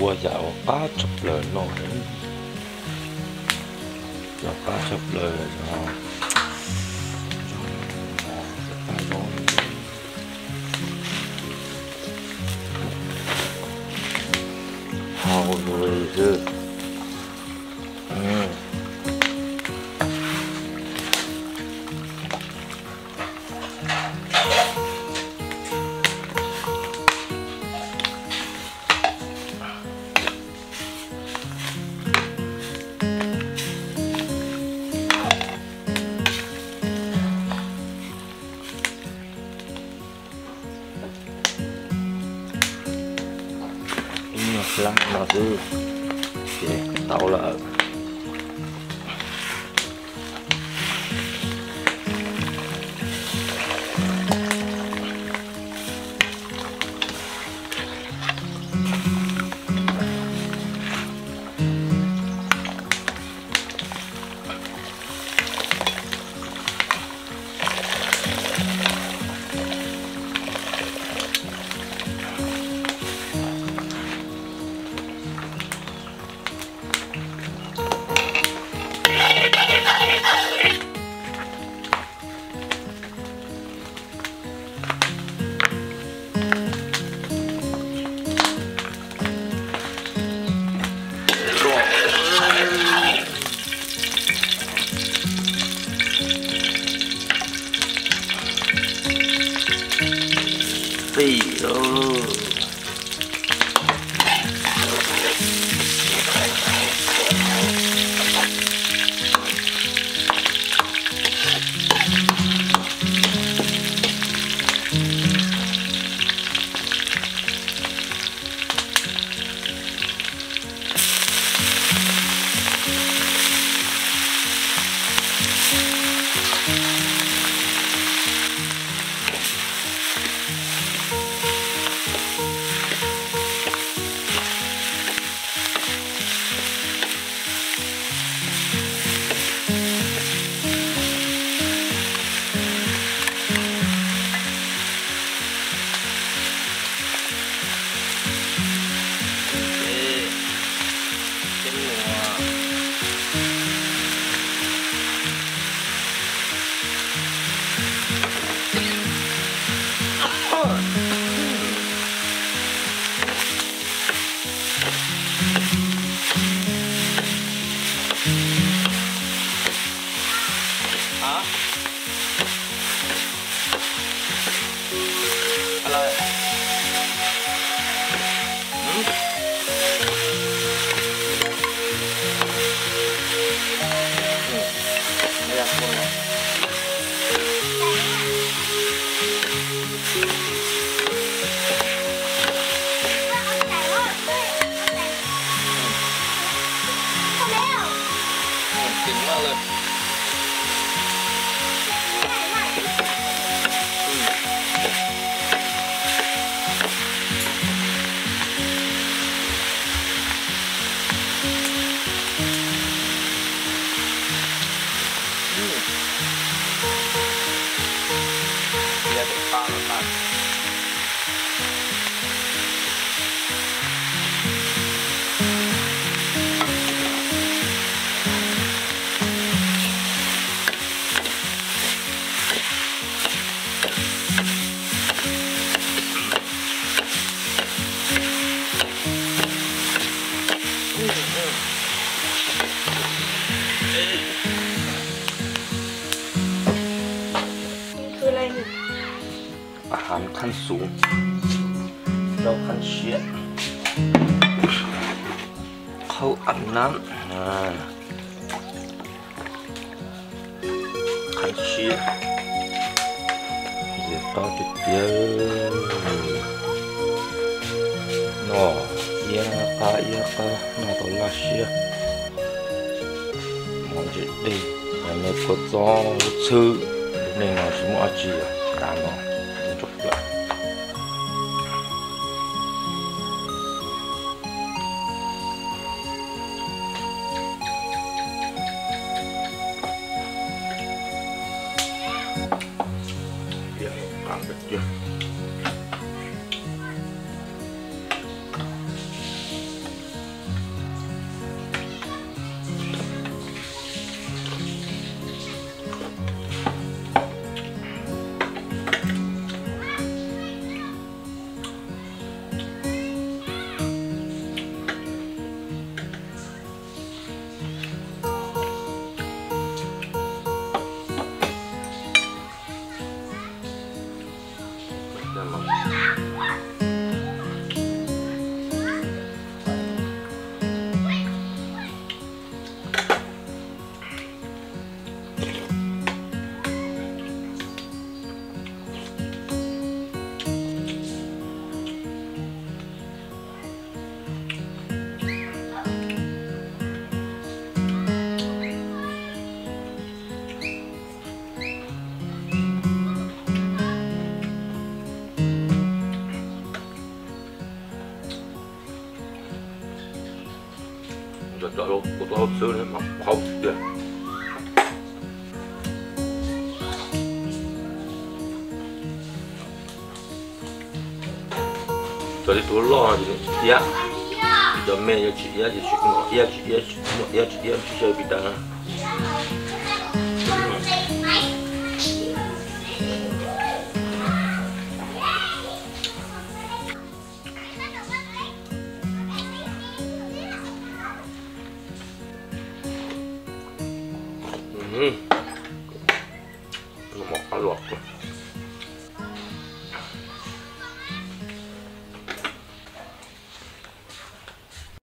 Ua yam uas qab tshaj plaws no, yam qab tshaj plaws, hau xwb. Ib nyuag hlab no xwb ces tau lawm. Tij lauj. Aw, khab xuv, rau khab siab, khau ab nab, khab siab, yog qab tiag tiag no, iab qab iab qab noj tau laj siab. Mov ntse dej, nej kua txob lub txhwb, lub neej no tsis muaj dab tsi yog tas no, ntsuag plaws. Cov kuv tua hauv txwb mas qhov tiag. Cov li tus loj no ces iab, cov me yog tsis iab ces tsis muaj iab, tsis iab, tsis muaj iab, tsis iab, tsis muaj pis tas na. Mov qab los.